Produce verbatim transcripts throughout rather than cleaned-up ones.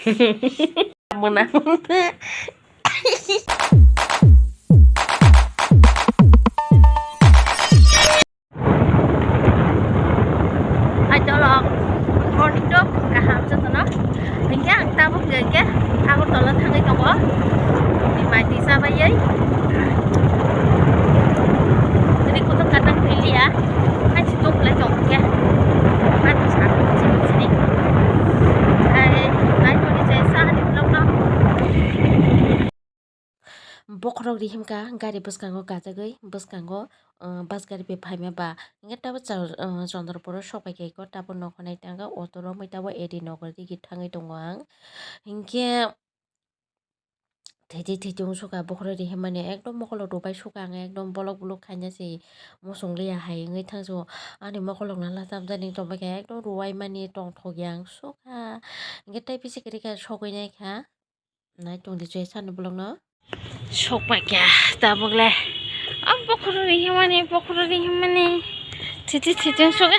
Mona. Hai tolok, morning to kaham jotono. Hingke ang tabuk hingke Agartala thangwi tongo. Ni mai twi chabaiwi. Tini kutung katang thiliya. Hai si tok lai tong hingke. Hai to sa sini sini. Hai, hai to ni jai sa ni vlog no. Bokhorok rihimkha gari bwskango kajagwi, bwskango, uh, bus gari bai phaima ba. Hingke tabuk chal-, uh, Chandrapuro sokphaikha eko, tabuk nokho naitangkha, auto romwi tabuk A D Nagar digi thangwi tongo ang. Hingke thiti thiti wngsuka bokhorok rihimmani, ekdom mokolo rwbai suka ang, ekdom bolok bolok khaina se muchung liya hai wngwi thangsu. Ani mokolokno lacham jani tongbaikha, ekdom rwai mani tongthokya ang suka. Hingke tei bisi kwrwikha sogwi naikha. Nai tongdi chwng sani bolongno. Sokphaikha tabuk le. A bokhorok rihimani, bokhorok rihimani. Thiti thiti wngsuka.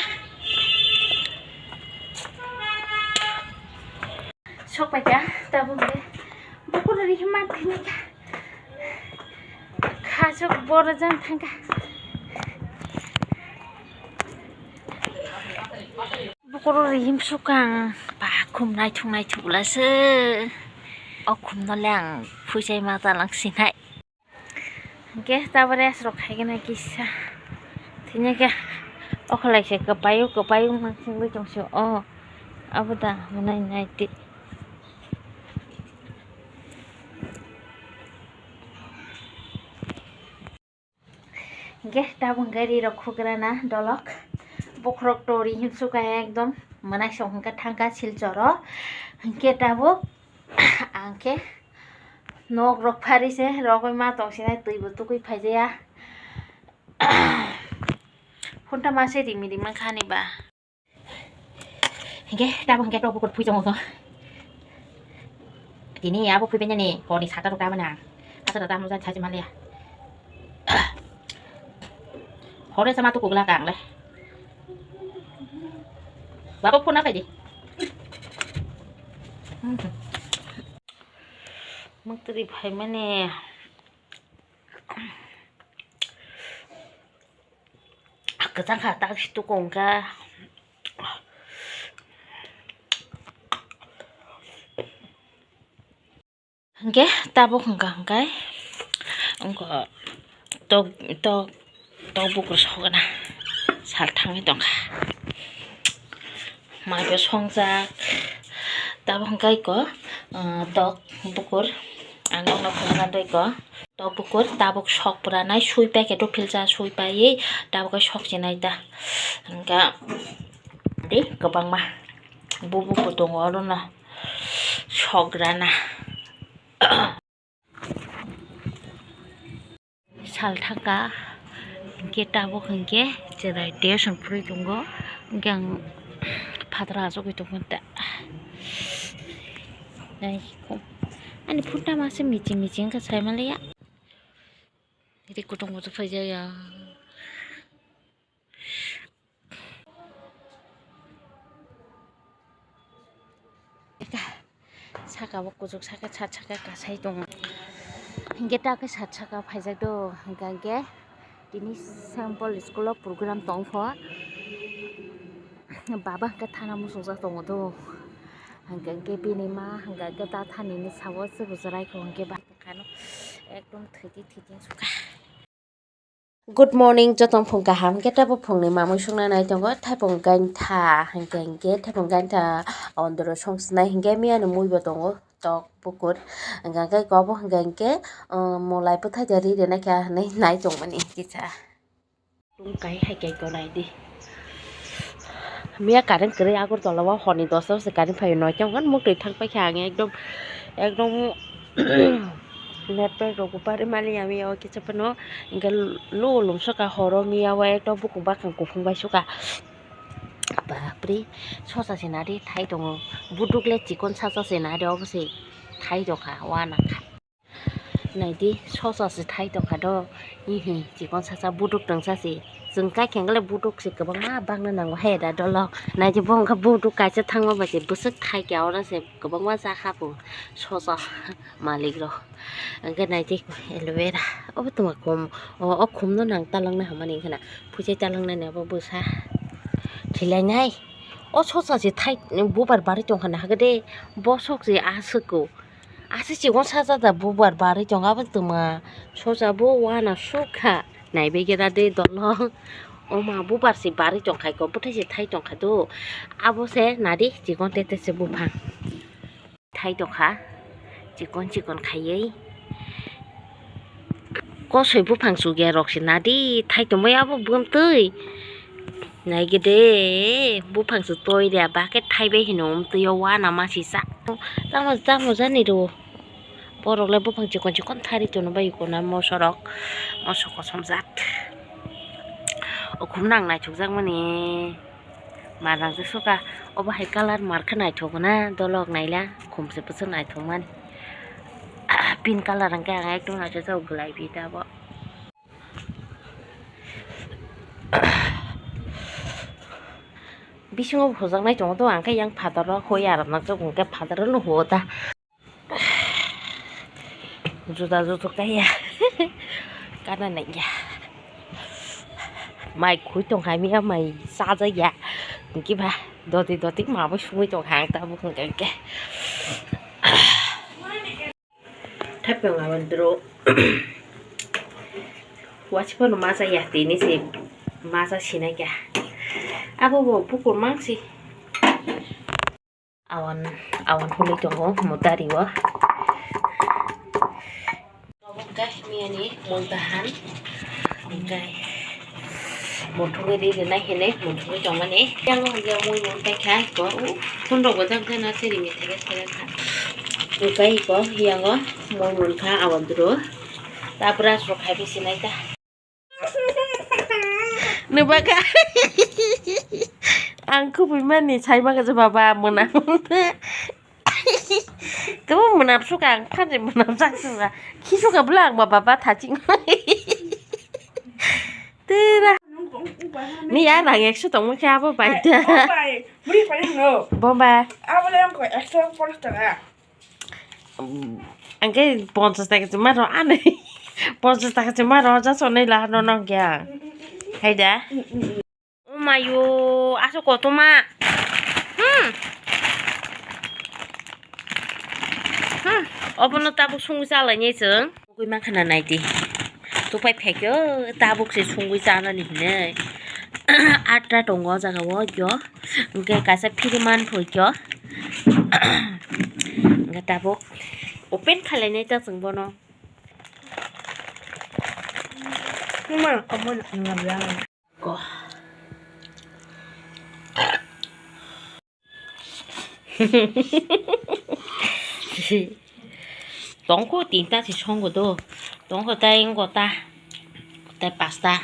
Sokphaikha tabuk le. Bokhorok rihimani thini kha. Khasuk boro jan thangkha. Bokhorok rihim sukang ba khum naithok naithok bwlase. O khum no le ang phuisai ma talang sinai. Hingke tabore aswk khaigena kisa. Thini khe okholai se kwpaio kwpaio mansingwi tongsi o. Abo da mwnai naidi. Hingke tabuk hingke ri rok khukrana dolok. Bokhorok tori himsukha ekdom. Mwnai song hingke thangkha Silchoro. Hingke tabuk ang khe nok rok phari se rogwi ma tong sinai twi bo tugui phaijaya. Phunta ma se rimi rima khani ba. Hingke tabuk hingke tok bukur phui tongo. Tini abo phui banyani horni sata rok tabana. Asa rok tamo jan sachi manliya. Hore sama tu kugla kang le. Baba phone na phaidi. Mukti phai mani. Kwchang kha tak si tukung kha. Hingke tabuk hingka hingkai wngkha tok tok tok bukur sogana sal thangwi tongkha. Mai bo songjak tabuk hingkai ko tok bukur ang nokno phunukna tei ko. Tok bukur tabuk sok pwranai sui packet o philsa sui paiwi tabuk khe sok chinai da hingka di kwbangma bubu bo tongo orono sok rana. Sal thangkha hingke tabuk hingke cherai tei song phurui tongo hingke ang phataro achugui tongkha ta ani phunta masa miching miching wngkha sai manliya. Ri kutung kutung phaijak ya. Saka bo kuchuk saka sat saka kasai tongo. Hingke ta khe sat saka phaijak do hingka hingke tini Saint Paul school o program tong kho. Baba hingke thana muchungjak tongo do. Hingka hingke bini ma hingka hingke ta thani ni sabo se bujarai kho hingke ba. Ekdom thwitwi thwitwi sukha. Good morning, joto phung kaham khe tabuk phungni mamui songna nai tongo thaipung gaintha hingke hingke thaipung gaintha ondoro song sinai hingke miyani mui bo tongo tok bukur hingka hingke kobo hingka hingke mwlai bwthai da ri rina khe hinui nai tongmani kisa. Tung kai hai kai ko nai di. Miya current kwrwi Agartala o horni dosta o se current phai noi tong muk twi thang paikha ang ekdom ekdom network rok bo pari mani ya miya o kisa phano hingke lo lum saka horo miya o ekdom bukung bakang kuphung bai suka bapre sosa se nari thai tongo buduk le chikon sasa se nari obo se thai tongkha wana kha. Naidi sosa se thai tongkha do. Hihi chikon sasa buduk tongsa se Chwng kaikha hwnkhe butuk se kwbangma bangna nango he da dolok. Naidi bo hwnkhe butuk kaisa thangma bai se bwswk thai khe oro se kwbangma cha kha bo sosa malik rok. Hwnkhe naidi aloe vera obo tongma khum o, o khum no nang talangna hamani wngkha na. Phuisai talangnani abo bwsa khilainai. O sosa se thai bubar barwi tongkha na hwnkhe de bosok se aswk o. Aswk chikon sajak da bubar barwi tongo abo tongma sosa bo uanasuk kha. Naibai khe da de dolong. Oma bubar se barwi tongkhai ko bwthai se thai tongkha do. Abo se nadi chikon tete se buphang. Thai tongkha chikon chikon khaiwi. Kosoi buphang chukya rok se nadi thai tongbai abo bumtwi. Naigede buphang se toi ria ba khe thaibai hino umtwi o uanama sisa. Tamo tamo jani rw. Borok le buphang chikon chikon thari tono bai kona moso rok moso kosom jat. O khum nang naithok jak mani. Mar nang jak suka obo hai colour mar khe naithok na dolok naila khum se bwswk naithok mani. Pink colour hwnkhe ang ekdom naithok jak gwlai bi ta bo. Bisingo hujaknai tongo to ang khe yang phataro hoi aram nang jak hwnkhe phataro no huo ta. Juda juda kaya. Kana naiya. Mai khui tongkha miya mai chajakya. Hwnkhe ba doti doti mabo sungwi tongkha ang tabuk hwnkhe. Thapeng abandro. Wachi pono masa ya tini se masa sinai kya. Abo bo bukur mangsi. Awan, awan hului tongo mudari o. Obo khe miyani mui bahan. Hwnkhe muthungwi ri rwnai hinwi muthungwi tongmani. Yang hwnkhe mui mui paikha iko, u, phunrok bo jang jana siri mithai khe sere kha. Hwnkhe iko yango mui mui kha awan duro. Ta brush rok khai bisi nai ta. Nubakha. Ang kubui mani sai maka je baba mwnam. Kebo mwnam suka ang phanje mwnam jak suka. Khisuka bwla ang baba ba thaching. Tera. Ni ya rang ekso tongmo khe abo bai da. Bomba. Abo le ang ko ekso polos taka. Ang khe ponchas taka chuma rw ani. Ponchas taka chuma rw ja sonai la no nong kya. Hai da. O mayo, aso kotoma. Hmm. Hmm. Obono tabuk sungwi chalainai chwng. Sungwi mankha na naidi. Tupai phaikhe o tabuk se sungwi chanani hinwi. Atta tongo o jaga o yo. Hwnkhe kaisa phiri man phoikhe o. Hwnkhe tabuk open khailainai ta chwng bono. Numa, omo ngamla. Ko. Tongko tinta se songo do. Tongko tai wngko ta. Tai pasta.